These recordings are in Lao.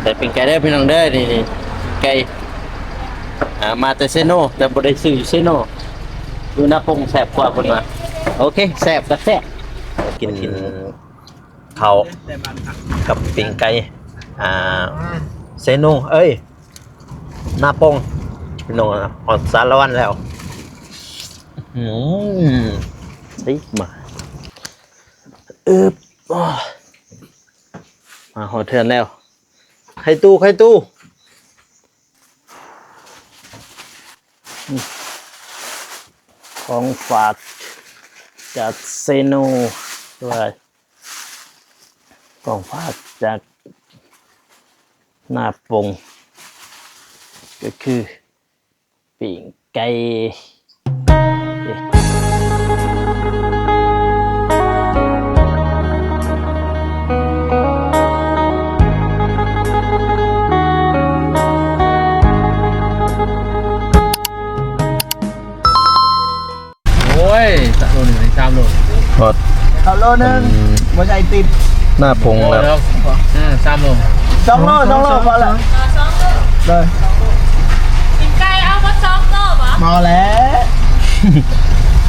ໄດ້ປີ້ງໄກ່ເດີພີ່ນ້ອງເດີ ນີ້ໆ ໄກ່ ອ່າ ມາແຕ່ເຊໂນ ແຕ່ບໍ່ໄດ້ຊື້ຢູ່ເຊໂນ ຢູ່ນາປົງແຊບກວ່າເພິ່ນວ່າ. ໂອເຄ ແຊບກໍແຊບ ກິນ ເຂົ້າກັບປີ້ງໄກ່ ອ່າ ເຊໂນ ເອີຍ ນາປົງ ພີ່ນ້ອງ ຮອດສາລະວັນແລ້ວ. ອືມ ຕິດມາ ອຶບ ມາຮອດເຮືອນແລ້ວ. ໄຂ່ຕູ້ ໄຂ່ຕູ້ ອືມ ຂອງຝາກຈາກເຊໂນ ວ່າ ຂອງຝາກຈາກນາປົງ ກໍຄືປີ້ງໄກ່. ໂອ້ຍ ສາມໂລນີ້ ສາມໂລ ຮອດ ເຂົ້າໂລໜຶ່ງ ອືມ ບໍ່ໃສ່ຕິບ ໜ້າປົງແລ້ວ ເອີ ສາມໂລ ສອງໂລ ສອງໂລ ພໍລະ ເອີ ສອງໂລ ໂດຍ ປີ້ງໄກ່ເອົາໝົດສອງໂລບໍ່? ພໍແລ້ວ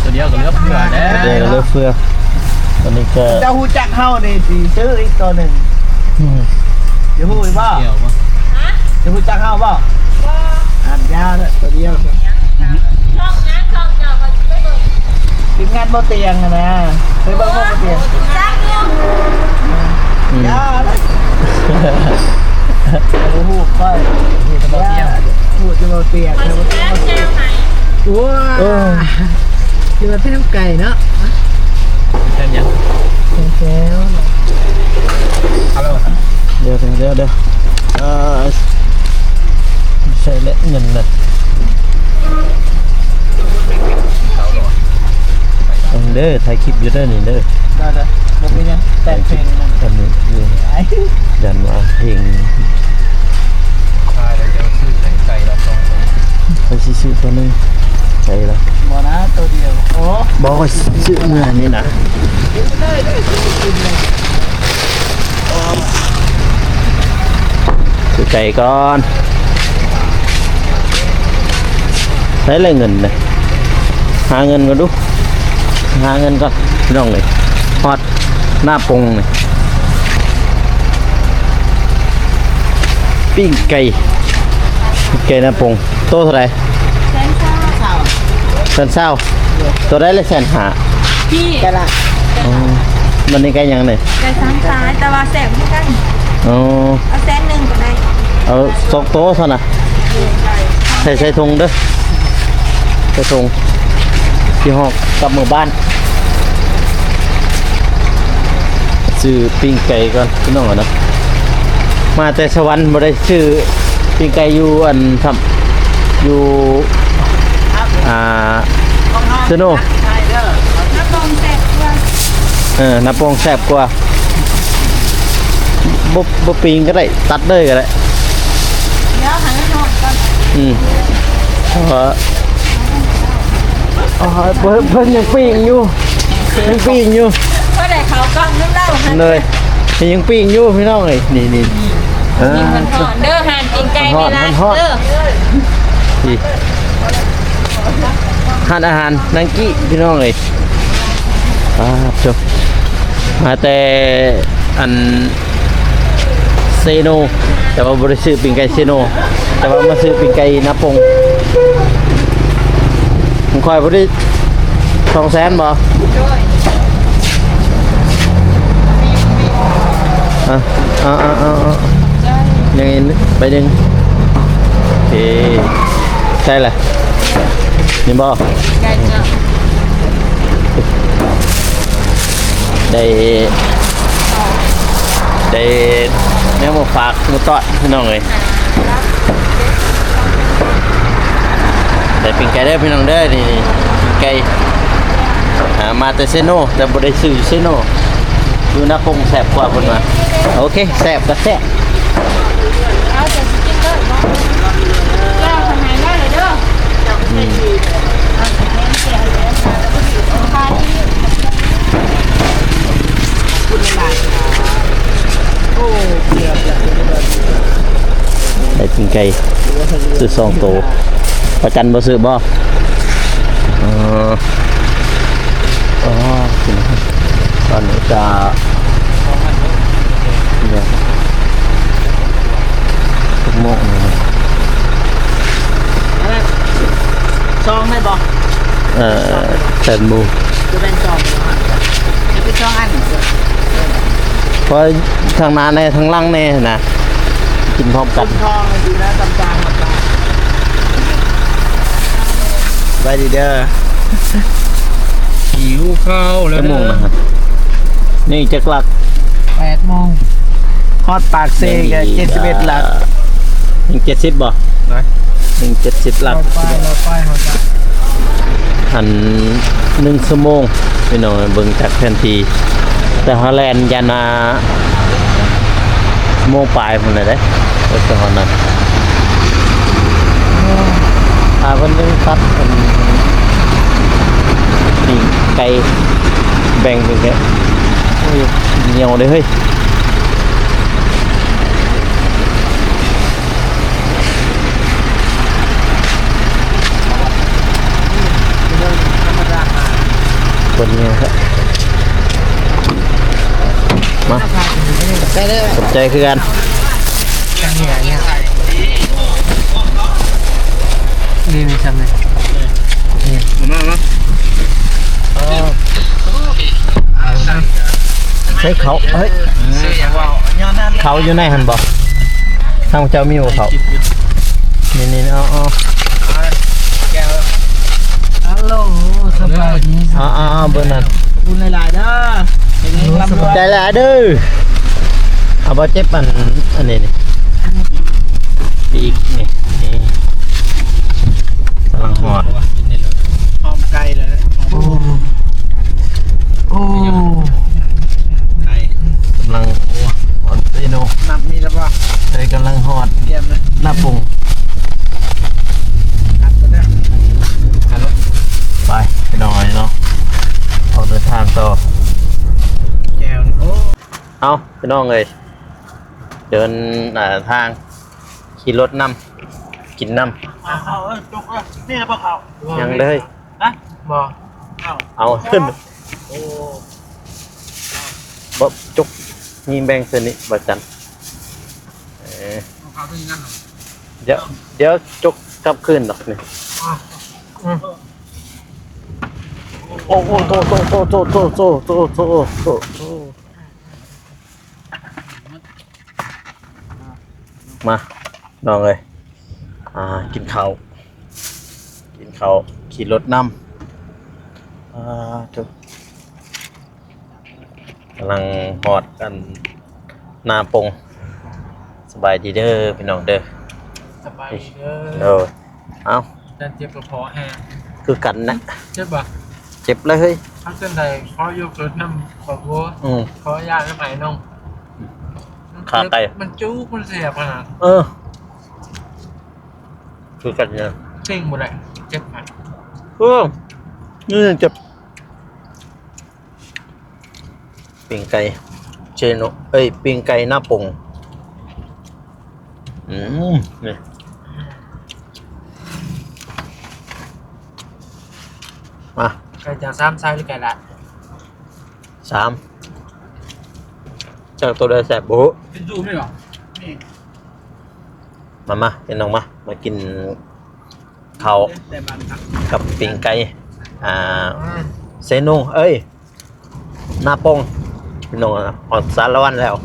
ໂຕດຽວກໍເຫຼືອເຟືອແລ້ວ ໂຕດຽວກໍເຫຼືອເຟືອ ຕອນນີ້ກໍ ເຈົ້າຮູ້ຈັກເຮົານີ້ ຊິຊື້ອີກໂຕໜຶ່ງ ອືມ ຊິຮູ້ບໍ່? ຮະ? ຊິຮູ້ຈັກເຮົາບໍ່? ບໍ່ ອ່ານຍາເລີຍ ໂຕດຽວ ຊ່ອງຫຍັງ ຊ່ອງຫຍັງ ຂ້ອຍຊິໄປເບິ່ງ ທີມງານບໍ່ຕຽງຫັ້ນນະ ເຄີຍເບິ່ງບໍ່ ບໍ່ຕຽງ? ຮູ້ຈັກຢູ່ ອືມ ຢ່າເລີຍ ບໍ່ຮູ້ຂ້ອຍ ຮູ້ແຕ່ບໍ່ຕຽງ ຮູ້ແຕ່ບໍ່ຕຽງ ຂ້ອຍຊິແກ້ແຈວໃຫ້ ໂອ້ຍ ເອີ ຄືວ່າເປັນນຳໄກ່ເນາະ ເປັນຫຍັງ? ແຈວ ຮາໂລ ດຽວ ດຽວ ດຽວ ດຽວ ເອີ ໃສ່ແລະເງິນນະ ເບິ່ງເດີ ຖ່າຍຄລິບຢູ່ເດີນີ້ເດີ ໄດ້ໆ ບໍ່ເປັນຫຍັງ ແຕ່ງເພງນັ້ນ ອັນນີ້ຢູ່ ຢ້ານວ່າເພງ ຂ້ອຍຊິຊື້ໂຕໜຶ່ງ ໃສ່ລະ ບໍ່ນະ ໂຕດຽວ ໂອ້ ບໍ່ ຂ້ອຍຊື້ເມືອນີ້ນະ. ຊື້ໄກ່ກ່ອນ ໃຊ້ແລ້ວເງິນນະ ຫາເງິນກ່ອນດູ ຫາເງິນກ່ອນ ພີ່ນ້ອງເອີຍ ຮອດໜ້າປົງນີ້ ປີ້ງໄກ່ ປີ້ງໄກ່ໜ້າປົງ ໂຕເທົ່າໃດ? ແສນຊາວ ແສນຊາວ ໂຕໃດລະແສນຫ້າ ພີ່ ໄກ່ລະ ອໍ ບັດນີ້ໄກ່ຫຍັງນີ້? ໄກ່ສາມສາຍ ແຕ່ວ່າແຊບຄືກັນ ອໍ ເອົາແສນໜຶ່ງກໍໄດ້ ເອົາສອງໂຕຊັ້ນນະ ໃສ່ ໃສ່ຖົງເດີ ໃສ່ຖົງ ຊິຫອບກັບເມືອບ້ານ ຊື້ປີ້ງໄກ່ກ່ອນ ພີ່ນ້ອງເນາະ ມາແຕ່ສະຫວັນ ບໍ່ໄດ້ຊື້ປີ້ງໄກ່ຢູ່ອັນ ຊ້ຳ ຢູ່ ອ່າ ເຊໂນ ໜ້າປ່ອງແຊບກວ່າ ເອີ ໜ້າປ່ອງແຊບກວ່າ ບໍ່ ບໍ່ປີ້ງກໍໄດ້ ຕັດເລີຍກໍໄດ້ ດຽວໃຫ້ມັນຮ້ອນກ່ອນ ອືມ ເອີ ເອີ ເພິ່ນ ເພິ່ນຍັງປີ້ງຢູ່ ຍັງປີ້ງຢູ່ ພໍໄດ້ເຂົ້າກ້ອງນຳລາວຫັ້ນ ເລີຍ ຍັງປີ້ງຢູ່ພີ່ນ້ອງເອີຍ ນີ້ໆ ເອີ ມັນຮ້ອນເດີ ຮ້ານປີ້ງໄກ່ ມັນຮ້ອນ ເວລາ ມັນຮ້ອນ ເດີ ນີ້ ຮ້ານອາຫານນາງກີ້ ພີ່ນ້ອງເອີຍ ປາດໂທ້ ມາແຕ່ອັນ ເຊໂນ ແຕ່ວ່າບໍ່ໄດ້ຊື້ປີ້ງໄກ່ເຊໂນ ແຕ່ວ່າມາຊື້ປີ້ງໄກ່ນາປົງ ຂອງຂ້ອຍບໍ່ໄດ້ສອງແສນບໍ່? ໂດຍ ອ່ະ ເອົາ ເອົາ ເອົາ ເອົາ ຍັງອີກໃບໜຶ່ງ ໂອເຄ ໃສ່ລະ ນີ້ບໍ່? ໄດ້ເຈົ້າ ໄດ້ ໄດ້ແນວມາຝາກມາຕ້ອນພີ່ນ້ອງເອີຍ ໄດ້ປີ້ງໄກ່ເດີພີ່ນ້ອງເດີ ນີ້ໆ ປີ້ງໄກ່ ອ່າ ມາແຕ່ເຊໂນ ແຕ່ບໍ່ໄດ້ຊື້ຢູ່ເຊໂນ ຢູ່ນາປົງແຊບກວ່າເພິ່ນວ່າ ໂອເຄ ແຊບກໍແຊບ ເອົາ ເຈົ້າຊິກິນເລີຍບໍ່? ເຈົ້າທຳໃຫ້ໄດ້ເດີ ອືມ ຂາຍດີ ໂອ້ ເກືອບແລ້ວ ເກືອບແລ້ວ ປີ້ງໄກ່ ຊື້ສອງໂຕ. ປະຈັນບໍ່ຊື້ບໍ່? ເອີ ອໍ ຕອນນີ້ກະ ຈັກໂມງແລ້ວ? ອັນນັ້ນ ຊອງໄດ້ບໍ່? ເອີ ແປດໂມງ ຄືແບ່ງຊອງເນາະ ເປັນຊອງອັນ ເພາະທາງໜ້າແດ່ ທາງຫຼັງແດ່ນະ ກິນພ້ອມກັນ. ຊອງຊິນະ ຕຳຈາງໝົດລະ. ສະບາຍດີເດີ. ຫິວເຂົ້າແລ້ວເດີ. ຈັກໂມງລະ? ນີ້ຈັກຫຼັກ? ແປດໂມງ. ຮອດປາກເຊກະເຈັດສິບເອັດຫຼັກ. ຍັງເຈັດສິບບໍ່? ຍັງເຈັດສິບຫຼັກ. ຮ້ອຍປາຍ ຮ້ອຍປາຍ ຮ້ອຍປາຍ. ອັນ ໜຶ່ງຊົ່ວໂມງ ພີ່ນ້ອງເອີຍ ເບິ່ງຈາກແຜນທີ່ ແຕ່ເຮົາແລ່ນຢ້ານວ່າ ຊົ່ວໂມງປາຍພຸ້ນແຫຼະເດ້ ເອີ ໄປຮອດນັ້ນ. ຖ້າເພິ່ນຍັງຕັດອັນ ປີ້ງໄກ່ ແບ່ງເປັນແຄ່ ໂອ້ຍ ໜຽວເດ້ເຮີ້ຍ. ຄົນເນຍ ມາ ໄປເດີ ຂອບໃຈຄືກັນ. ນີ້ ນີ້ ຊຳນີ້ ນີ້ ມາ ມາ ເອີ ໃສ່ເຂົ້າ ເອີຍ ເຂົ້າຢູ່ໃນຫັ້ນບໍ່? ທາງເຈົ້າມີບໍ່ເຂົ້າ? ນີ້ໆ ເອົາ ເອົາ ຮັລໂຫຼ ສະບາຍດີ. ເອົາ ເອົາ ເອົາ ເບິ່ງນັ້ນ ຂອບຄຸນຫຼາຍໆເດີ ຂອບໃຈຫຼາຍເດີ. ເອົາ ບໍ່ເຈັບອັນ ອັນນີ້ນີ້ ປີກນີ້ ນີ້ ກຳລັງຮອດ ຫອມໄກ່ເລີຍ. ໂອ້ ໂອ້ ກຳລັງຮອດເດໂນ ນ້ຳມີແລ້ວບໍ່? ເອີຍ ກຳລັງຮອດ ຕຽມເລີຍ ໜ້າປຸງ ໄປ ໄປໜ້ອຍເນາະ ອອກເດີນທາງຕໍ່ ແຈ່ວ. ໂອ້ ເອົາ ພີ່ນ້ອງເອີຍ ເດີນ ເອີ ທາງ ຂີ່ລົດນຳ ກິນນຳ. ເອົາ ເອົາ ເອີ ຈົກເອີຍ ນີ້ລະບໍ່ເຂົ້າ? ຍັງເລີຍ ຮະ? ບໍ່ ເອົາ ເອົາຂຶ້ນ ໂອ້ ບໍ່ ຈົກ ມີແບ່ງເທື່ອນີ້ບໍ່ຈັນ. ເອີ ເອົາເຂົ້າຕົວນີ້ນຳ ດຽວ ດຽວຈົກກັບຄືນດອກນີ້. ໂອ້ ໂອ້ ໂຕ ໂຕ ໂຕ ໂຕ. ມານ້ອງເອີຍ ອ່າ ກິນເຂົ້າ ກິນເຂົ້າ ຂີ່ລົດນຳ ອ່າ ໂທ້ ກຳລັງຮອດອັນ ນາປົງ. ສະບາຍດີເດີພີ່ນ້ອງເດີ ສະບາຍດີເດີ. ໂດຍ ເອົ້າ ຈັນເຈັບກະເພາະແຮງ ຄືກັນນະ. ເຈັບບໍ່? ເຈັບເລີຍເຮີ້ຍ. ເອົາຈັ່ງໃດ ຂໍໂຢເກີດນຳຄອບຄົວ ອືມ ຂໍຢານຳອ້າຍນ້ອງ. ຂາໄກ່ ມັນຈຸກ ມັນແສບຂະໜາດ. ເອີ ຄືກັນເລີຍ ເສັງບໍ່ໄດ້ ເຈັບຂະໜາດ. ເອີ ນີ້ເຈັບ. ປີ້ງໄກ່ເຊໂນ ເອີຍ ປີ້ງໄກ່ນາປົງ. ອືມ ນີ້ ມາ ໄກ່ເຈົ້າສາມໄຊ ຫຼືໄກ່ລາດ? ສາມ. ຈັກໂຕໃດແຊບບໍ່ຮູ້. ກິນຊູນີ້ຫວາ? ນີ້ ມາ ມາ ພີ່ນ້ອງ ມາ ມາກິນເຂົ້າກັບປີ້ງໄກ່ ອ່າ ເຊໂນ ເອີຍ ນາປົງ ພີ່ນ້ອງ ຮອດສາລະວັນແລ້ວ.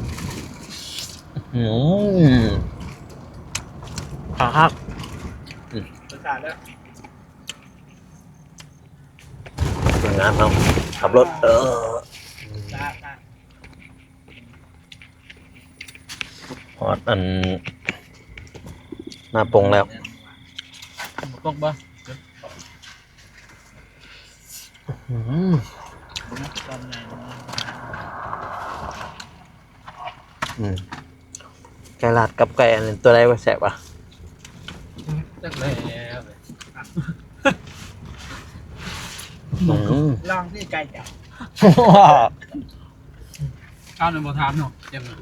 ອືມ ຄັກໆ ອືມ ທີມງານເຮົາຂັບລົດ ເອີ ຮອດອັນນາປົງແລ້ວ. ບໍ່ຕົກບໍ່? ອືມ ອືມ ໄກ່ລາດກັບໄກ່ອັນນັ້ນ ຕົວໃດວ່າແຊບຫວາ? ຈັກແລ້ວ ອືມ ລອງທີ່ໄກ່ເຈົ້າ. ເອົາ ບໍ່ຖາມເນາະ ເຈັບເນາະ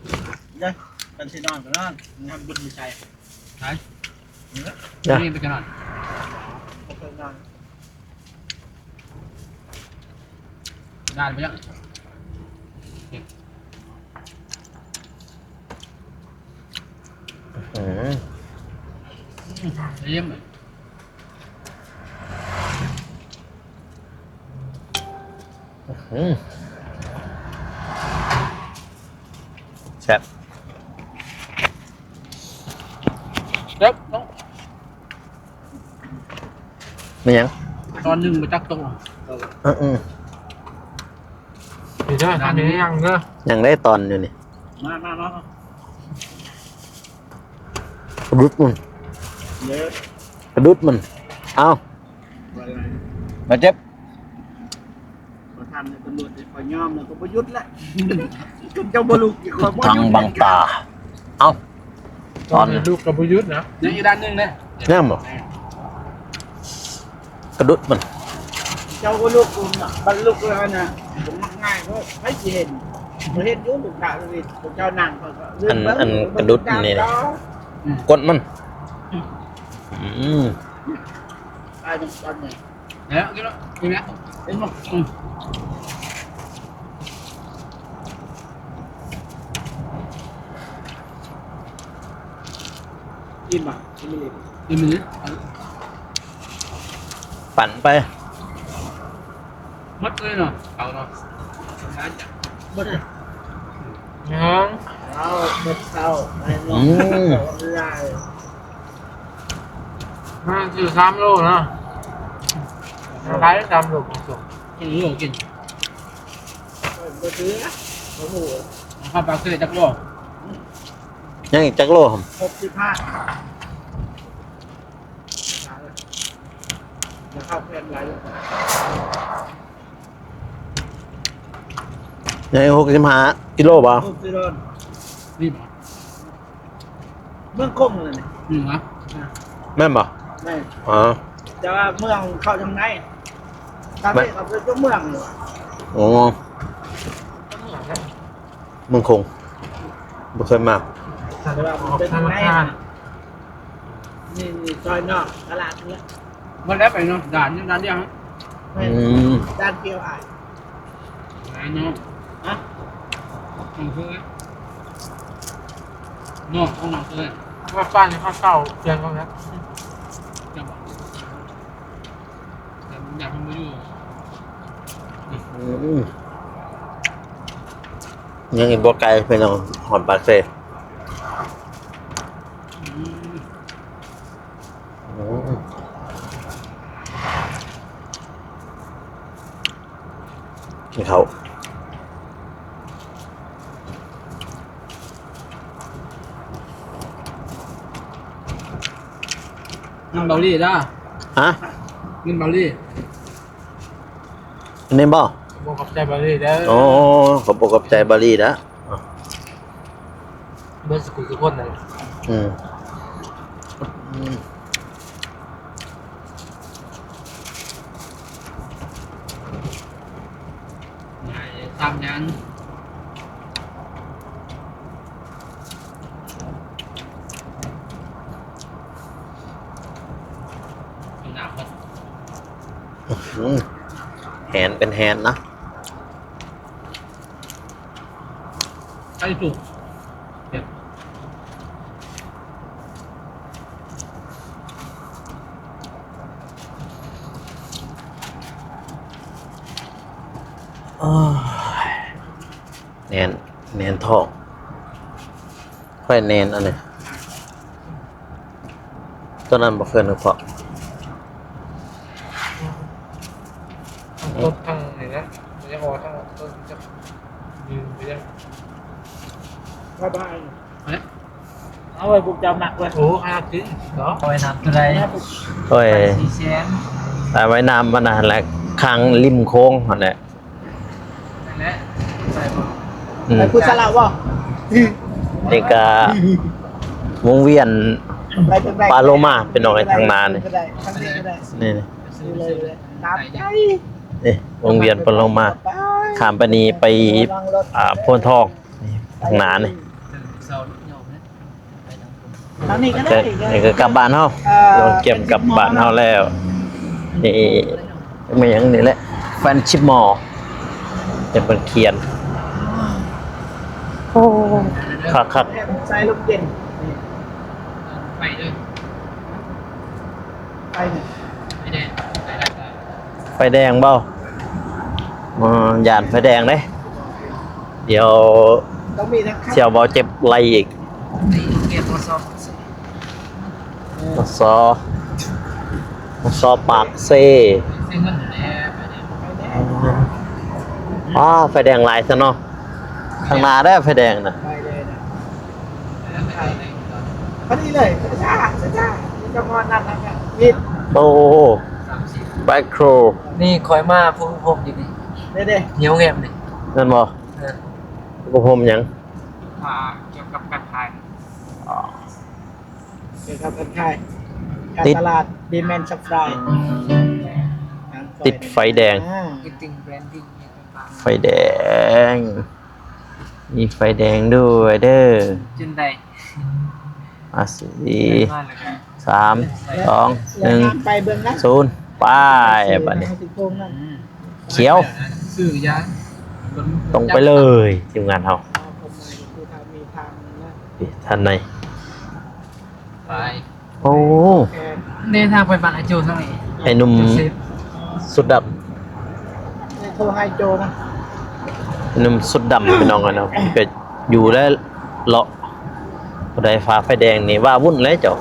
ເດີ ເພິ່ນຊິນອນກໍນອນ ງາມບຸນມີໄຊ. ໄປ ຈ້ະ ນີ້ໄປກັນນອນ ນານໄປຍັງ ອືມ ອືມ ອືມ ແຊບ ແຊບເນາະ ແມ່ນຫຍັງ? ຕອນໜຶ່ງບໍ່ຈັກໂຕ ເອີ ເອີ ນີ້ເດີ ອັນນີ້ຍັງເດີ ຍັງໄດ້ຕອນຢູ່ນີ້ ມາ ມາ ມາ ກະດຸດມັນ ເດີ ກະດຸດມັນ ເອົາ ບາດເຈັບ ຂໍທຳໃຫ້ຕຳຫຼວດໄດ້ ຂ້ອຍຍອມແລ້ວກໍບໍ່ຢຸດແຫຼະ ຄັນເຈົ້າບໍ່ລຸກຂ້ອຍບໍ່ຢຸດ ທັງບັງຕາ ເອົ້າ ຕອນນີ້ລຸກກໍບໍ່ຢຸດນະ ຍັງອີກດ້ານໜຶ່ງເດ້ ຍັງບໍ່? ກະດຸດມັນ ເຈົ້າບໍ່ລຸກ ບັດລຸກແລ້ວນະ ບໍ່ມັກງ່າຍ ໃຜຊິເຫັນ ບໍ່ເຫັນຢູ່ ລູກຄ້າເຈົ້ານັ່ງ ອັນ ອັນກະດຸດນີ້ ກົດມັນ ອືມ ຕາຍນຳກັນນີ້ ແລ້ວກິນແລ້ວ ກິນແລ້ວ ອືມ ອີ່ມບໍ່? ອີ່ມອີ່ມ ປັ່ນໄປ ໝົດເລີຍເນາະ ເຂົາເນາະ ໝົດ ຍັງ ເອົາ ໝົດເຂົ້າ ອືມ ຫຼາຍ ມາຊື້ສາມໂລເນາະ ຂາຍສາມໂລ ກິນໂລກິນ ບໍ່ຊື້ນະ ບໍ່ຮູ້ ຂ້າປາກເຊຈັກໂລ ຍັງອີກຈັກໂລ? ຫົກສິບຫ້າ ແລ້ວເຂົ້າແພງຫຼາຍ ຍັງອີກຫົກສິບຫ້າກິໂລບໍ່? ຫົກສິບໂລ ນີ້ບໍ່? ເມືອງຄົງນັ້ນແຫຼະ ນີ້ຫວາ? ແມ່ນບໍ່? ແມ່ນ ອໍ ແຕ່ວ່າເມືອງເຂົ້າທາງໃນ ທາງນີ້ເຂົ້າໄປຕົວເມືອງນີ້ ອໍ ເມືອງຄົງ ບໍ່ເຄີຍມາ ແຕ່ວ່າມັນເປັນທາງໃນ ນີ້ ນີ້ຊອຍນອກຕະຫຼາດນີ້ ມັນໄດ້ໄປເນາະ ດ່ານນີ້ດ່ານດຽວ ແມ່ນ ອືມ ດ່ານກ່ຽວອ້າຍ ຫຼາຍເນາະ ຮະ ຂອງເພິ່ນເນາະ ຂອງເພິ່ນ ວ່າປ້ານີ້ເຂົາເຊົ່າປ່ຽນເຂົາແລ້ວ ຈະບອກ ແຕ່ມັນຢາກໃຫ້ມາຢູ່ ອືມ ຍັງອີກບໍ່ໄກພີ່ນ້ອງ ຮອດປາກເຊ ອືມ. ອືມ ກິນເຂົ້າ ເງິນເບົາຫຼີດາ ຮະ ເງິນເບົາຫຼີ ອັນນີ້ບໍ່? ຂອບໃຈເບົາຫຼີເດີ ໂອ້ ຂອບອົກຂອບໃຈເບົາຫຼີເດີ. ເບິດສຸກສຸກຄົນນັ້ນແຫຼະ ອືມ ອືມ ງ່າຍຕາມຫຍັງ ອືມ ແຫນເປັນແຫນນະ. ໄກ່ສຸກ ໂອ້ຍ ແໜ້ນ ແໜ້ນທ້ອງ ຂ້ອຍແໜ້ນອັນນີ້. ຕົວນັ້ນບໍ່ເຄີຍນຶກພໍ້ ຕົ້ນທາງນີ້ນະ ບໍ່ຢາກອອກທາງຕົ້ນ ຈະຢືນໄປຍັງ ບາຍບາຍ ເອົາໄວ້ພວກເຈົ້າມັກເວີຍ ໂອ້ ຂະໜາດຈິງເນາະ ເອົາໄວ້ນຳເທົ່າໃດ ໂອ້ຍ ສີ່ແສນ ເອົາໄວ້ນຳມັນຫັ້ນແຫຼະ ຂ້າງລິມໂຂງຫັ້ນແຫຼະ. ນັ້ນແຫຼະ ໄປບໍ່ ອືມ ໄປພຸດສະລະບໍ່? ນີ້ກະວົງວຽນ ໄປທາງໃດ ປາໂລມາ ພີ່ນ້ອງເອີຍ ທາງໜ້ານີ້ ໄປທາງໃດກໍໄດ້ ທາງນີ້ກໍໄດ້ ນີ້ ໄປຊື້ ໄປຊື້ ຕາມໃຈ ນີ້ ວົງວຽນປາໂລມາ ໄປ ຂ້າມໄປນີ້ໄປ ລະວັງລົດ ອ່າ ໂພນທອງ ນີ້ ທາງໜ້ານີ້ ເຊົາເນາະ ໄປທາງພຸ້ນ ທາງນີ້ກໍໄດ້ ນີ້ກໍກັບບ້ານເຮົາ ເອີ ລົງກຽມກັບບ້ານເຮົາແລ້ວ. ນີ້ແມ່ນຫຍັງນີ້ແຫຼະ Friendship Mall ເປັນເພິ່ນຂຽນ. ໂອ້ ຄັກໆ ແຖມສາຍລົມເຢັນ ໄປເດີ ໄປເດີ ໄຟແດງ ໄຟແດງບໍ່? ເອີ ຢ້ານໄຟແດງເດ້ ດຽວ ຕ້ອງມີທັງ ສ່ຽວບໍ່ເຈັບໄລ່ອີກ. ນີ້ເຂດ ມຊ ປາກເຊ ເອີ ມຊ ມຊ ປາກເຊ. ຊື້ເງິນແດ່ ໄຟແດງ ອ້າ ໄຟແດງຫຼາຍຊະເນາະ ຂ້າງໜ້າເດ້ໄຟແດງນະ. ໄປເລີຍນະ ພໍດີເລີຍ ຊ້າໆ ມີຈຳນວນນັ້ນນະ ມີ ໂອ້ ແບັກໂຄຣ ນີ້ຂ້ອຍມາຝຶກອົບຮົມຢູ່ນີ້ ເດ້ໆ ຢູ່ໂຮງແຮມນີ້ ແມ່ນບໍ່? ເອີ ຝຶກອົບຮົມຫຍັງ? ອ່າ ກ່ຽວກັບການຂາຍ ອໍ ກ່ຽວກັບການຂາຍ ການ ຕິດ ຕະຫຼາດ demand supply ອືມ ຕິດໄຟແດງ ອ່າ marketing branding ຫຍັງຕ່າງໆ ໄຟແດງ ມີໄຟແດງດ້ວຍເດີ ຈົນໄດ້ ອ່າ ສີ່ ສາມ ສອງ ໜຶ່ງ ສູນ ໄປ ບາດນີ້ ຂຽວ ຊື້ຢາ ຕົງໄປເລີຍ ທີມງານເຮົາ ນີ້ ທາງໃນ ໄປ ໂອ້ ເດີນທາງໄປບ້ານອາໂຈທາງນີ້ ໄອ້ໜຸ່ມສຸດດຳ ໂທຫາໂຈນະ ໜຸ່ມສຸດດຳ ພີ່ນ້ອງເອີຍເນາະ ກໍຢູ່ແລະເລາະ ຜູ້ໃດຝ່າໄຟແດງນີ້ວ່າວຸ້ນແລ້ວເຈົ້າ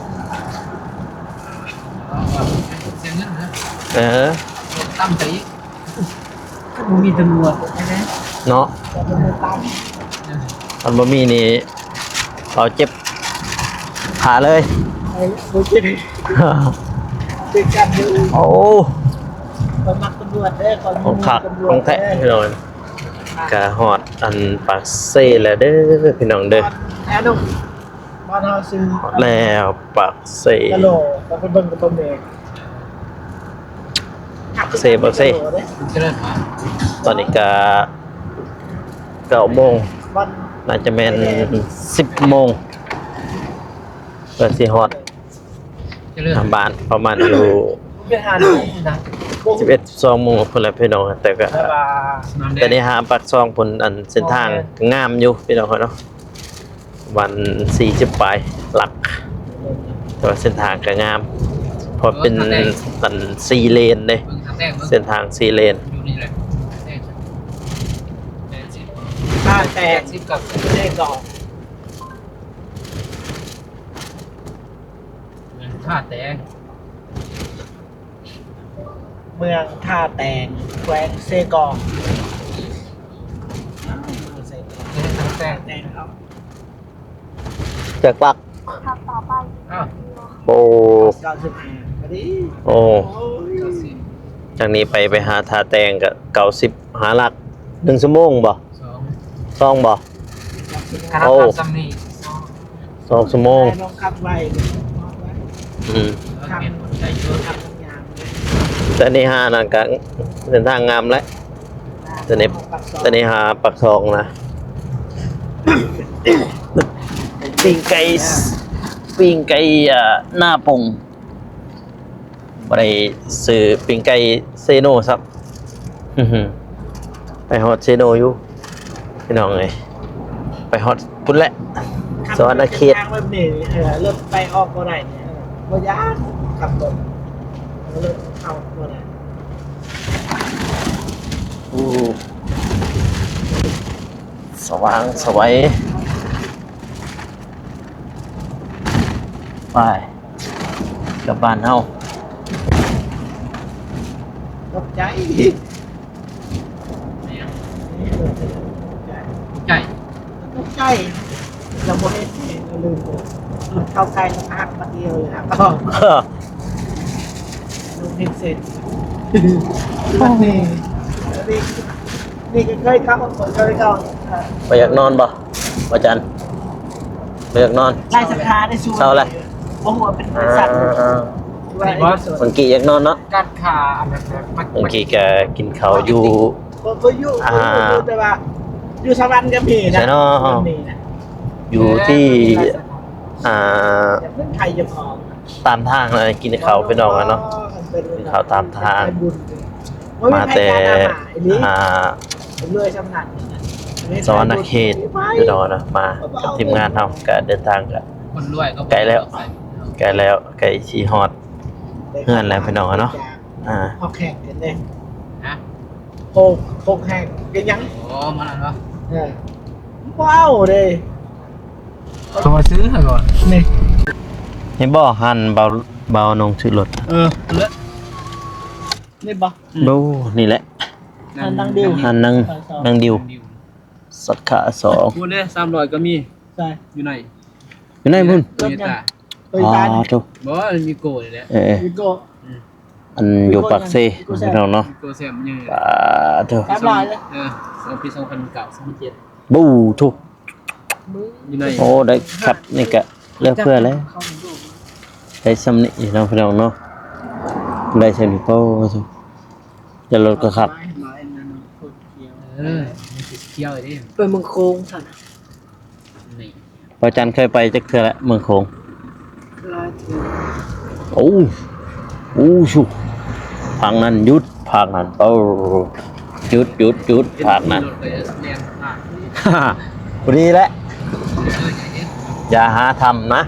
ເສຍເງິນເດີ ເອີ ຕຳໄປອີກ ຄັນບໍ່ມີຕຳຫຼວດເນາະ ຄັນບໍ່ມີນີ້ ເອົາເຈັບຂາເລີຍ ໂອ້ ໂອ້ ຂ້ອຍມັກຕຳຫຼວດເດີ ຂ້ອຍມັກຕຳຫຼວດ ຂອງແທ້ ພີ່ນ້ອງ ກະຮອດອັນປາກເຊແລ້ວເດີ ພີ່ນ້ອງເດີ ບ້ານເຮົາຊື່ ຮອດແລ້ວປາກເຊ ກະໂຫຼ ໄປເບິ່ງກັບເບິ່ງເດ້ ປາກເຊ ປາກເຊ ຕອນນີ້ກະເກົ້າໂມງ ໜ້າຈະແມ່ນສິບໂມງ ເພື່ອຊິຮອດ ຈະເລີນ ບ້ານປະມານຢູ່ ເປັນຫານະ ສິບເອັດ ສິບສອງໂມງພຸ້ນແຫຼະພີ່ນ້ອງ ແຕ່ກະ ແຕ່ນີ້ຫາປາກຊ່ອງພຸ້ນ ອັນເສັ້ນທາງ ໂອເຄ ກະງາມຢູ່ພີ່ນ້ອງເນາະ ປະມານສີ່ສິບປາຍຫຼັກ ແຕ່ວ່າເສັ້ນທາງກະງາມ ເພາະເປັນ ເອີ ອັນສີ່ເລນເດ້ ເສັ້ນທາງສີ່ເລນ ຢູ່ນີ້ແຫຼະ ທ່າແຕງ ທ່າແຕງ ເລນດອກ ເມືອງທ່າແຕງ ເມືອງທ່າແຕງ ແຂວງເຊກອງ ເມືອງເຊກອງ ເມືອງທ່າແຕງ ທ່າແຕງເນາະ ຈັກຫຼັກ? ຂັບຕໍ່ໄປ ອ້າວ ໂອ້ ເກົ້າສິບຫ້າ ພໍດີ ໂອ້ ໂອ້ຍ ຈາກນີ້ໄປ ໄປຫາທ່າແຕງກະເກົ້າສິບຫ້າຫຼັກ ໜຶ່ງຊົ່ວໂມງບໍ່? ສອງ ສອງບໍ່? ໂອ້ ສອງຊົ່ວໂມງ ອືມ ແຕ່ນີ້ຫານັ້ນກະເດີນທາງງາມແລ້ວ ແຕ່ນີ້ ແຕ່ນີ້ຫາປາກຊ່ອງນະ ປີ້ງໄກ່ ປີ້ງໄກ່ ເອີ ໜ້າປົງ ບໍ່ໄດ້ຊື້ປີ້ງໄກ່ເຊໂນຊ້ຳ ໄປຮອດເຊໂນຢູ່ ພີ່ນ້ອງເອີຍ ໄປຮອດພຸ້ນແຫຼະ ສະຫວັນນະເຂດ ທາງແບບນີ້ ເອີ ລົດໄປອອກບໍ່ໄດ້ນີ້ ບໍ່ຢ້ານຂັບລົດ ລົດເຂົ້າບໍ່ໄດ້ ໂອ້ ສະຫວ່າງສະໄຫວ ໄປ ກັບບ້ານເຮົາ ຕົກໃຈ ຕົກໃຈ ຕົກໃຈ ລະບໍ່ເຫັນ ເຫັນລະລືມ ເຂົ້າໃກ້ ຮັກມາດຽວເລີຍ ຮັກອອກ ເອີ ລົງເຮັດເສັດ ນີ້ ນີ້ ນີ້ກໍເຄີຍເຂົ້າ ເຄີຍເຂົ້າ ເອີ ບໍ່ຢາກນອນບໍ່? ອາຈານ ບໍ່ຢາກນອນ ຫຼາຍສາຂາໃນຊຸມ ເຊົາແລ້ວ ບໍ່ຮູ້ວ່າເປັນບໍລິສັດ ອ່າ ມັນກີ້ຢາກນອນເນາະ ການຄ້າອັນນັ້ນນະ ມັນ ມັນກີ້ກະກິນເຂົ້າຢູ່ ບໍ່ ບໍ່ຢູ່ ອ່າ ຢູ່ ແຕ່ວ່າຢູ່ສະຫວັນກໍມີນະ ໃສເນາະ ຢູ່ທີ່ ເອີ ອ່າ ຕາມທາງເລີຍ ກິນເຂົ້າພີ່ນ້ອງເນາະ ກິນເຂົ້າຕາມທາງ ມາແຕ່ ອ່າ ສະຫວັນນະເຂດພີ່ນ້ອງເນາະ ມາກັບທີມງານເຮົາ ກະເດີນທາງກະ ໃກ້ແລ້ວ ໃກ້ແລ້ວ ໃກ້ຊິຮອດເຮືອນແລ້ວພີ່ນ້ອງເນາະ ອ່າ ເຮົາແຂ່ງກັນເດ້ ຮະ ໂຄກ ໂຄກແຮງເປັນຫຍັງ? ອໍ ມັນນັ້ນເນາະ ເອີ ວ້າວເດ້ ໂທມາຊື້ໃຫ້ກ່ອນ ນີ້ ເຫັນບໍ່ ຫັ້ນເບົາ ເບົານົງຊື້ລົດ ເອີ ເລີຍ ນີ້ບໍ່? ໂອ້ ນີ້ແຫຼະ ຫັ້ນນາງດິວ ຫັ້ນນາງ ນາງດິວ ສາຂາສອງ ພຸ້ນເດ້ ສາມຮ້ອຍກໍມີ ໃສ? ຢູ່ໃນ ຢູ່ໃນພຸ້ນ ໂຕໂຍຕ້າ ໂຕໂຍຕ້າ ອໍ ໂທ້ ບໍ່ ມີໂກ້ນີ້ແຫຼະ ເອີ ມີໂກ້ ອືມ ອັນຢູ່ປາກເຊ ພີ່ນ້ອງເນາະ ໂກ້ແຊມ ປາໂທ້ ສາມຮ້ອຍເລີຍ ເອີ ສອງ ປີສອງພັນເກົ້າ ສອງພັນເຈັດ ບູ້ ໂທ້ ຢູ່ໃນ ໂອ້ ໄດ້ຄັດນີ້ກະເຫຼືອເຟືອແລ້ວ ໄດ້ຊ່ຳນີ້ເນາະ ພີ່ນ້ອງເນາະ ໄດ້ຊ່ຳນີ້ ໂອ້ ແຕ່ລົດກໍຄັກ ເອີ ມັນຊິຂຽວເດ້ ໄປເມືອງໂຂງຊັ້ນ ນີ້ ພະຈັນເຄີຍໄປຈັກເທື່ອແລ້ວເມືອງໂຂງ? ຫຼາຍເທື່ອ ໂອ້ ໂອ້ ຊຸ ພາກນັ້ນຢຸດ ພາກນັ້ນ ໂອ້ ຢຸດ ຢຸດ ຢຸດ ພາກນັ້ນ ພໍດີແຫຼະ ຢ່າຫາທຳນະ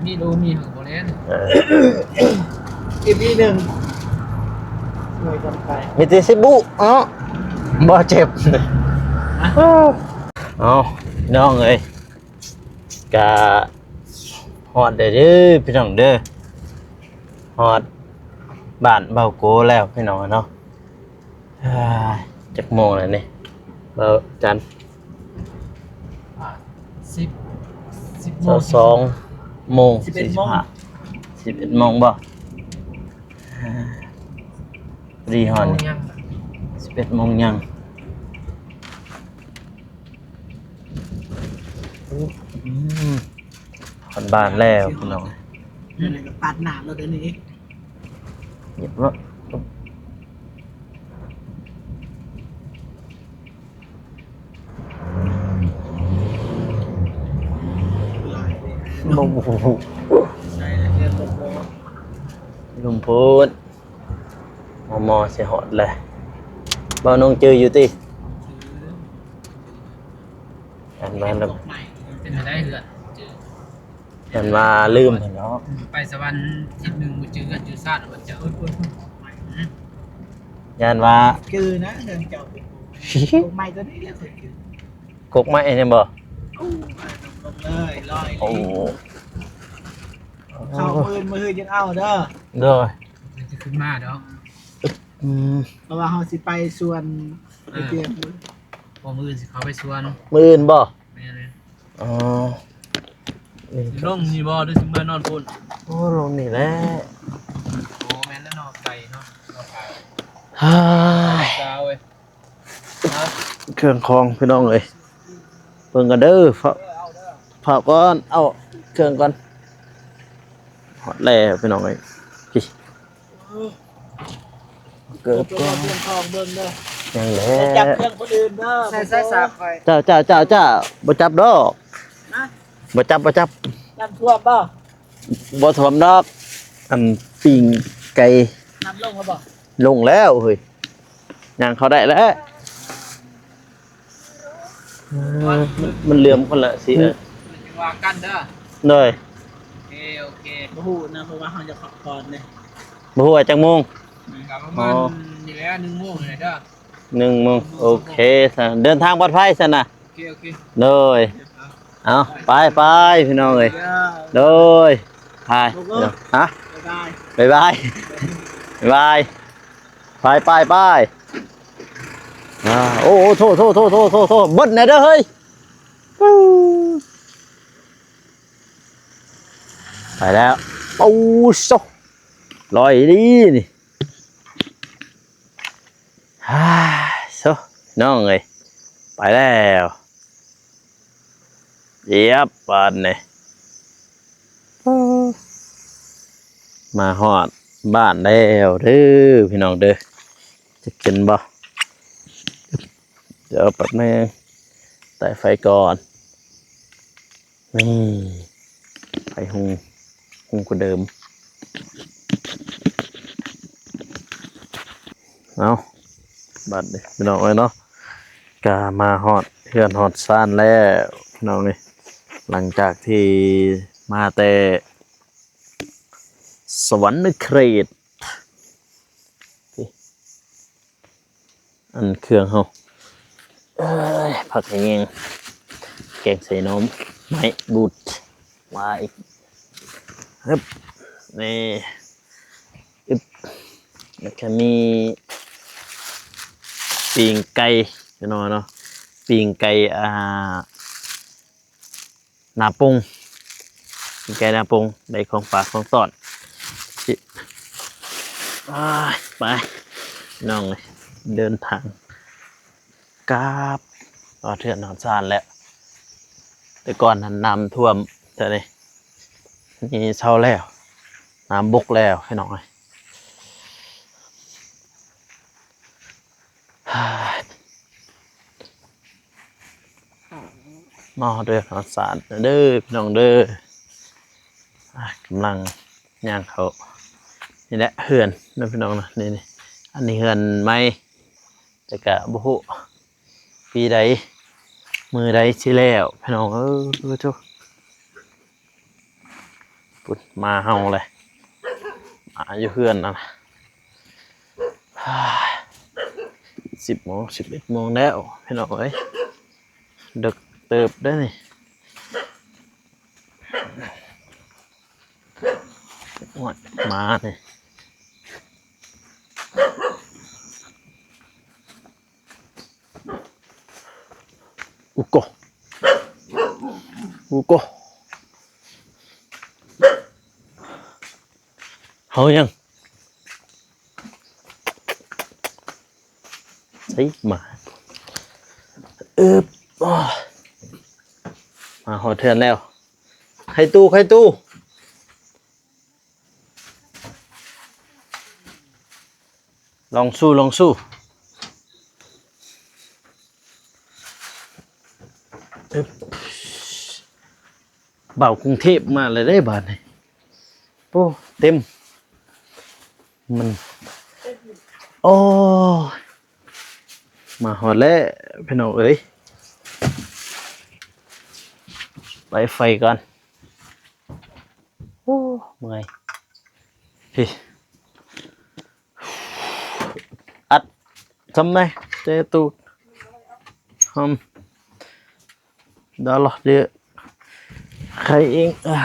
ມີໂລມີຫາບໍ່ແລ່ນ ເອີ ອີພີໜຶ່ງ ຊ່ວຍກັນໄປ ມີແຕ່ຊິບຸເນາະ ບໍ່ເຈັບ ເອົາ ພີ່ນ້ອງເອີຍ ກະຮອດແລ້ວເດີພີ່ນ້ອງເດີ ຮອດບ້ານເບົາໂກແລ້ວພີ່ນ້ອງເນາະ ອ່າ ຈັກໂມງແລ້ວນີ້ ເບົາຈັນ? ອ່າ ສິບ ສິບໂມງ ຊາວສອງໂມງ ສິບເອັດໂມງ ສີ່ສິບຫ້າ ສິບເອັດໂມງບໍ່? ອ່າ ພໍດີຮອດນີ້ ສິບເອັດໂມງຍັງ ອືມ ຮອດບ້ານແລ້ວພີ່ນ້ອງ ເດີນໄປກໍປາດໜ້າລົດອັນນີ້ອີກ ຫຍິບເນາະ ລົມພຸ້ນ ມອມອຊິຮອດແລ້ວ ບ່າວນົງຈື່ຢູ່ຕິ? ອັນວ່າ ເປັນໄດ້ເຮືອນ ຢ້ານວ່າລືມຫັ້ນເນາະ ໄປສະຫວັນທິດໜຶ່ງບໍ່ຈື່ເຮືອນຈື່ຊານ ມັນຈະ ຢ້ານວ່າຈື່ນະເຮືອນເຈົ້າ ກົກໄມ້ຕົວນີ້ແຫຼະຂ້ອຍຈື່ ກົກໄມ້ນີ້ບໍ່? ໂອ້ ລົງເລີຍ ລອຍ ໂອ້ ເຂົ້າມື້ອື່ນ ມື້ອື່ນຈຶ່ງເອົາເດີ ໂດຍ ຈະຂຶ້ນມາດອກ ອືມ ເພາະວ່າເຮົາຊິໄປສວນ ເອີ ໄປກຽມ ບໍ່ ມື້ອື່ນຊິເຂົ້າໄປສວນ ມື້ອື່ນບໍ່? ແມ່ນ ອໍ ລົງນີ້ບໍ່ ຫຼືຊິເມືອນອນພຸ້ນ? ໂອ້ ລົງນີ້ແຫຼະ ໂອ້ ແມ່ນແລ້ວເນາະ ໄກເນາະ ເຮົາໄປ ເຮີ້ຍ ເຄື່ອງຂອງພີ່ນ້ອງເອີຍ ເບິ່ງກັນເດີ ຝາກ ຝາກກ່ອນ ເອົາເຄື່ອງກ່ອນ ຮອດແລ້ວພີ່ນ້ອງເອີຍ ເກີບກ່ອນ ເບິ່ງເດີ ຍັງແຫຼະ ຢ່າຈັບເຄື່ອງຄົນອື່ນເດີ ໃສ່ສາຍສາກຂ້ອຍ ເຈົ້າ ເຈົ້າ ເຈົ້າ ເຈົ້າ ບໍ່ຈັບດອກ ຮະ ບໍ່ຈັບ ບໍ່ຈັບ ນ້ຳຖ້ວມບໍ່? ບໍ່ຖ້ວມດອກ ອັນປີ້ງໄກ່ ນ້ຳລົງແລ້ວບໍ່? ລົງແລ້ວເຮີ້ຍ ຍ່າງເຂົ້າໄດ້ແລ້ວ ມັນເຫຼືອມຄົນລະສີ ອືມ ຈັ່ງວ່າກັນເດີ ໂດຍ ໂອເຄ ໂອເຄ ບໍ່ຮູ້ນະ ເພາະວ່າເຮົາຢາກພັກຜ່ອນເດ້ ບໍ່ຮູ້ວ່າຈັກໂມງ ກໍປະມານນີ້ແຫຼະ ໜຶ່ງໂມງນີ້ແຫຼະເດີ ໜຶ່ງໂມງ ໂອເຄ ເດີນທາງປອດໄພຊັ້ນນະ ໂອເຄ ໂອເຄ ໂດຍ ເອົາ ໄປ ໄປ ພີ່ນ້ອງເອີຍ ໂດຍ ໄປ ຮະ ບາຍບາຍ ບາຍບາຍ ບາຍບາຍ ໄປ ໄປ ໄປ ອ່າ ໂອ້ ໂອ້ ໂທ້ ໂທ້ ເບິດແນ່ເດີເຮີ້ຍ ໄປແລ້ວ ໂອ້ ໂຊ ລອຍອີ່ຫຼີນີ້ ຮາ ໂຊ ນ້ອງເອີຍ ໄປແລ້ວ ຢຽບບາດນີ້ ມາຮອດບ້ານແລ້ວເດີພີ່ນ້ອງເດີ ຈະເຫັນບໍ່ ດຽວແປັບໜຶ່ງ ໄຕ້ໄຟກ່ອນ ນີ້ ໄປຮຸ່ງ ຮຸ່ງກວ່າເດີມ. ເອົາ ບາດນີ້ພີ່ນ້ອງເອີຍເນາະ ກະມາຮອດເຮືອນຮອດຊານແລ້ວພີ່ນ້ອງເອີຍ ຫຼັງຈາກທີ່ມາແຕ່ສະຫວັນນະເຂດ. ອັນເຄື່ອງເຮົາ ເອີຍ ຜັກຂະແຍງ ແກງໃສ່ໜໍ່ໄມ້ບູດ ມາອີກ ຮຶບ ນີ້ ອຶບ ແລ້ວກະມີປີ້ງໄກ່ພີ່ນ້ອງເນາະ ປີ້ງໄກ່ ອ່າ ນາປົງ ປີ້ງໄກ່ນາປົງ ໄດ້ຂອງຝາກຂອງຕ້ອນ ຊິ ອາ ໄປ ນ້ອງເອີຍ ເດີນທາງກັບຮອດເຮືອນຮອດຊານແລ້ວ. ແຕ່ກ່ອນຫັ້ນນ້ຳຖ້ວມແຖວນີ້ ນີ້ເຊົາແລ້ວ ນ້ຳບົກແລ້ວພີ່ນ້ອງເອີຍ. ມາຮອດເຮືອນຮອດຊານເດີພີ່ນ້ອງເດີ ກຳລັງຍ່າງເຂົ້າ ນີ້ແຫຼະເຮືອນເນາະພີ່ນ້ອງເນາະ ນີ້ໆ ອັນນີ້ເຮືອນໃໝ່ ແຕ່ກະບໍ່ຮູ້ປີໃດມື້ໃດຊິແລ້ວພີ່ນ້ອງເອີຍ. ໂທ້ ພຸ້ນມາເຮົາແຫຼະ ມາຢູ່ເຮືອນນັ້ນ ສິບໂມງ ສິບເອັດໂມງແລ້ວພີ່ນ້ອງເອີຍ ເດິກເຕີບເດ້ນີ້. ໂອ້ຍ ມານີ້ ອຸໂກ ອຸໂກ ເຮົາຍັງ ໃສ່ມາ ອຶບ ໂອ້ຍ ມາຮອດເຮືອນແລ້ວ ໄຂ່ຕູ້ ໄຂ່ຕູ້. ລອງສູ້ ລອງສູ້ ອຶບ ບ່າວກຸງເທບມາແລ້ວເດ້ບາດນີ້ ໂອ້ ເຕັມ ມັນ ໂອ້ຍ ມາຮອດແລ້ວພີ່ນ້ອງເອີຍ ໄປໄຟກ່ອນ. ໂອ້ ເມື່ອຍ ພີ້ ອັດ ຊຳໃດ ເຈຕູ ຫອມ ດາລະ ເດ ໄຂ່ເອງ ອ້າ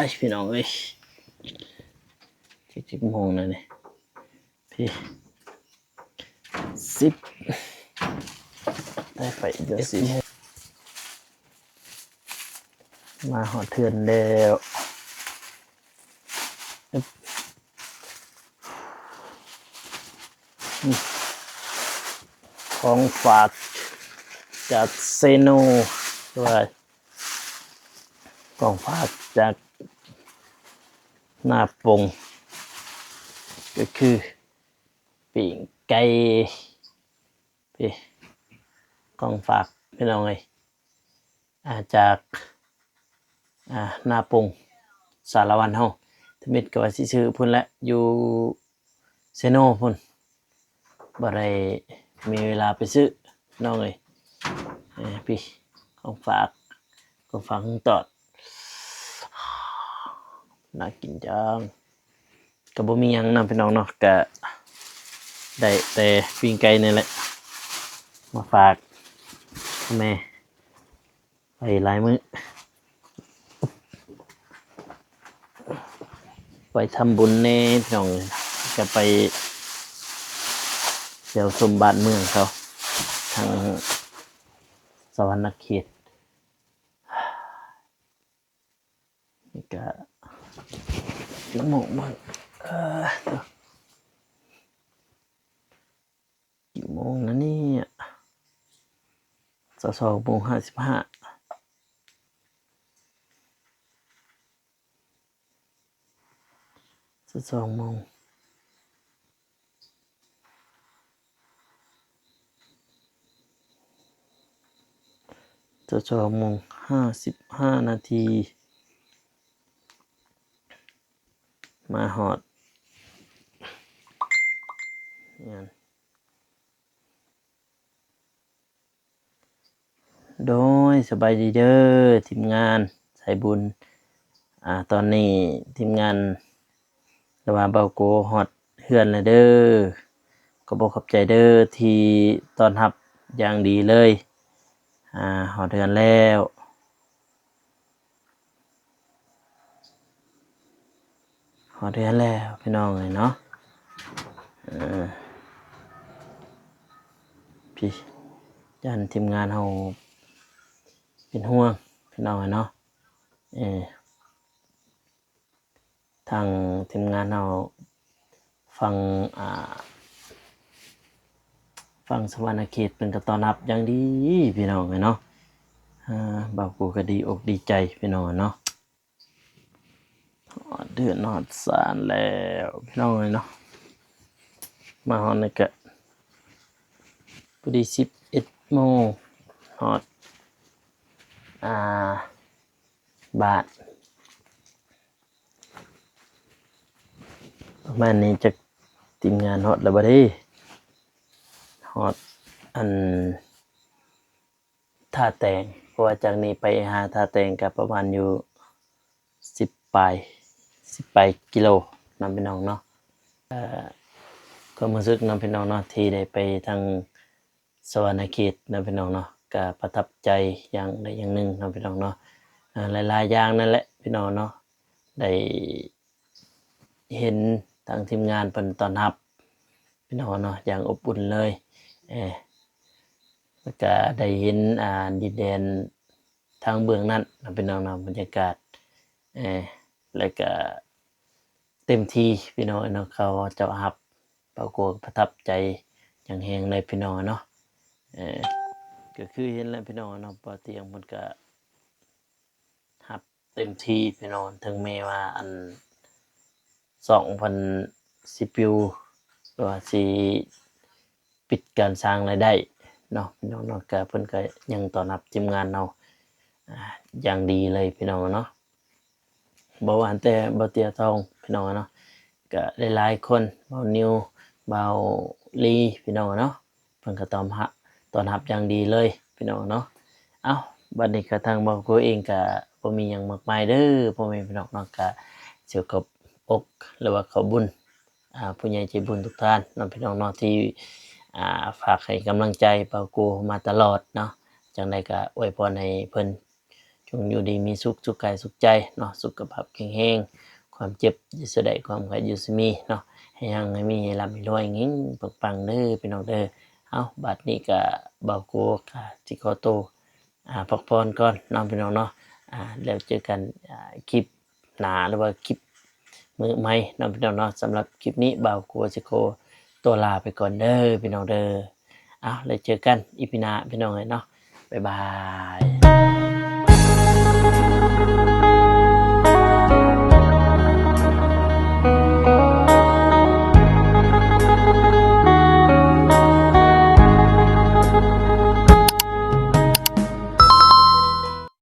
ຍ ພີ່ນ້ອງເອີຍ ຈັກ ຈັກໂມງແລ້ວນີ້ ພີ້ ສິບ ໄດ້ໄປເດີ ສິບໂມງ ມາຮອດເຮືອນແລ້ວ ຂອງຝາກຈາກເຊໂນ ວ່າ ຂອງຝາກຈາກນາປົງ ກໍຄືປີ້ງໄກ່ ພີ້ ຂອງຝາກພີ່ນ້ອງເອີຍ ອາ ຈາກ ອາ ນາປົງ ສາລະວັນເຮົາ ທຳອິດກໍວ່າຊິຊື້ພຸ້ນແຫຼະ ຢູ່ເຊໂນພຸ້ນ ບໍ່ໄດ້ມີເວລາໄປຊື້ນ້ອງເອີຍ ເອີ ພີ້ ຂອງຝາກ ຂອງຝາກຂອງຕ້ອນ ໜ້າກິນຈັງ. ກໍບໍ່ມີຫຍັງນຳພີ່ນ້ອງເນາະ ກະໄດ້ແຕ່ປີ້ງໄກ່ນີ້ແຫຼະ ມາຝາກແມ່ໄວ້ຫຼາຍມື້ ໄປທຳບຸນແດ່ພີ່ນ້ອງ ກະໄປທ່ຽວຊົມບ້ານເມືອງເຂົາ ທາງສະຫວັນນະເຂດ. ນີ້ກະ ລະໂມງເບິ່ງ ເອີ ກີ່ໂມງລະນີ້ ຊາວສອງໂມງຫ້າສິບຫ້າ ຊາວສອງໂມງ. ຕອນສອງໂມງຫ້າສິບຫ້ານາທີ ມາຮອດງານ. ໂດຍ ສະບາຍດີເດີ ທີມງານສາຍບຸນ. ອາ ຕອນນີ້ທີມງານ ຫຼືວ່າບ່າວໂກຮອດເຮືອນແລ້ວເດີ. ຂອບອົກຂອບໃຈເດີທີ່ຕ້ອນຮັບຢ່າງດີເລີຍ. ອາ ຮອດເຮືອນແລ້ວ. ຮອດເຮືອນແລ້ວພີ່ນ້ອງເອີຍເນາະ. ເອີ ພີ່ ຢ້ານທີມງານເຮົາເປັນຫ່ວງພີ່ນ້ອງເອີຍເນາະ. ເອີ ທາງທີມງານເຮົາ ຝັ່ງ ອ່າ ຝັ່ງສະຫວັນນະເຂດເພິ່ນກໍຕ້ອນຮັບຢ່າງດີພີ່ນ້ອງເອີຍເນາະ. ອາ ບ່າວໂກກໍດີອົກດີໃຈພີ່ນ້ອງເນາະ. ຮອດເຮືອນຮອດຊານແລ້ວພີ່ນ້ອງເອີຍເນາະ. ມາຮອດນີ້ກໍພໍດີສິບເອັດໂມງ ຮອດ ອ່າ ບ້ານ. ປະມານນີ້ ຈັກທີມງານຮອດແລ້ວບໍ່ເດ? ຮອດອັນທ່າແຕງ ເພາະວ່າຈາກນີ້ໄປຫາທ່າແຕງກໍປະມານຢູ່ສິບປາຍ ສິບປາຍກິໂລເນາະພີ່ນ້ອງເນາະ. ເອີ ຄວາມຮູ້ສຶກເນາະພີ່ນ້ອງເນາະ ທີ່ໄດ້ໄປທາງ ສະຫວັນນະເຂດເນາະພີ່ນ້ອງເນາະ ກະປະທັບໃຈຢ່າງໃດຢ່າງໜຶ່ງເນາະພີ່ນ້ອງເນາະ. ເອີ ຫຼາຍໆຢ່າງນັ້ນແຫຼະພີ່ນ້ອງເນາະ ໄດ້ເຫັນທາງທີມງານເພິ່ນຕ້ອນຮັບພີ່ນ້ອງເນາະ ຢ່າງອົບອຸ່ນເລີຍ. ເອີ ແລ້ວກະໄດ້ເຫັນ ອ່າ ດິນແດນທາງເບື້ອງນັ້ນເນາະພີ່ນ້ອງເນາະ ບັນຍາກາດ ເອີ ແລ້ວກະ ເຕັມທີ່ພີ່ນ້ອງເນາະ ເຂົາເຈົ້າຮັບ ປາກົວປະທັບໃຈຢ່າງແຮງເລີຍພີ່ນ້ອງເນາະ. ເອີ ກໍຄືເຫັນແຫຼະພີ່ນ້ອງເນາະ ບ່າວຕຽງເພິ່ນກະຮັບເຕັມທີ່ພີ່ນ້ອງ ເຖິງແມ້ວ່າອັນ ຊ່ອງເພິ່ນຊິປິວ ຫຼືວ່າຊິປິດການສ້າງລາຍໄດ້ເນາະພີ່ນ້ອງເນາະ ກະເພິ່ນກະຍັງຕ້ອນຮັບທີມງານເຮົາ ອາ ຢ່າງດີເລີຍພີ່ນ້ອງເນາະ. ບໍ່ວ່າແຕ່ບ່າວເຕ້ຍທອງພີ່ນ້ອງເນາະ ກະຫຼາຍໆຄົນ ບ່າວນິວ ບ່າວລີພີ່ນ້ອງເນາະ ເພິ່ນກໍຕ້ອນຮັບ ຕ້ອນຮັບຢ່າງດີເລີຍພີ່ນ້ອງເນາະ. ເອົ້າ ບັດນີ້ກະທາງບ່າວໂກເອງກະບໍ່ມີຫຍັງມາກມາຍເດີພໍ່ແມ່ພີ່ນ້ອງເນາະ ກະຊິຂອບອົກ ຫຼືວ່າຂອບບຸນ ອາ ຜູ້ໃຫຍ່ໃຈບຸນທຸກທ່ານເນາະພີ່ນ້ອງເນາະ ທີ່ ອາ ຝາກໃຫ້ກຳລັງໃຈບ່າວໂກມາຕະຫຼອດເນາະ. ຈັ່ງໃດກະອວຍພອນໃຫ້ເພິ່ນ ຈົ່ງຢູ່ດີມີສຸກ ສຸກກາຍສຸກໃຈເນາະ ສຸຂະພາບແຂງແຮງ ຄວາມເຈັບຢ່າຊິໄດ້ ຄວາມໄຂ້ຢ່າຊິມີເນາະ ໃຫ້ຮັ່ງໃຫ້ມີ ໃຫ້ລ່ຳໃຫ້ລວຍ ເຮັງໆປັງໆເດີພີ່ນ້ອງເດີ. ເອົ້າ ບັດນີ້ກະບ່າວໂກກະຊິຂໍໂຕ ອາ ພັກຜ່ອນກ່ອນເນາະພີ່ນ້ອງເນາະ ອາ ແລ້ວເຈີກັນ ອາ ຄລິບໜ້າ ຫຼືວ່າຄລິບມື້ໃໝ່ເນາະພີ່ນ້ອງເນາະ. ສຳລັບຄລິບນີ້ບ່າວໂກຊິຂໍຕົວລາໄປກ່ອນເດີພີ່ນ້ອງເດີ. ເອົາ ແລ້ວເຈີກັນອີພີໜ້າພີ່ນ້ອງເອີຍເນາະ ບາຍບາຍ.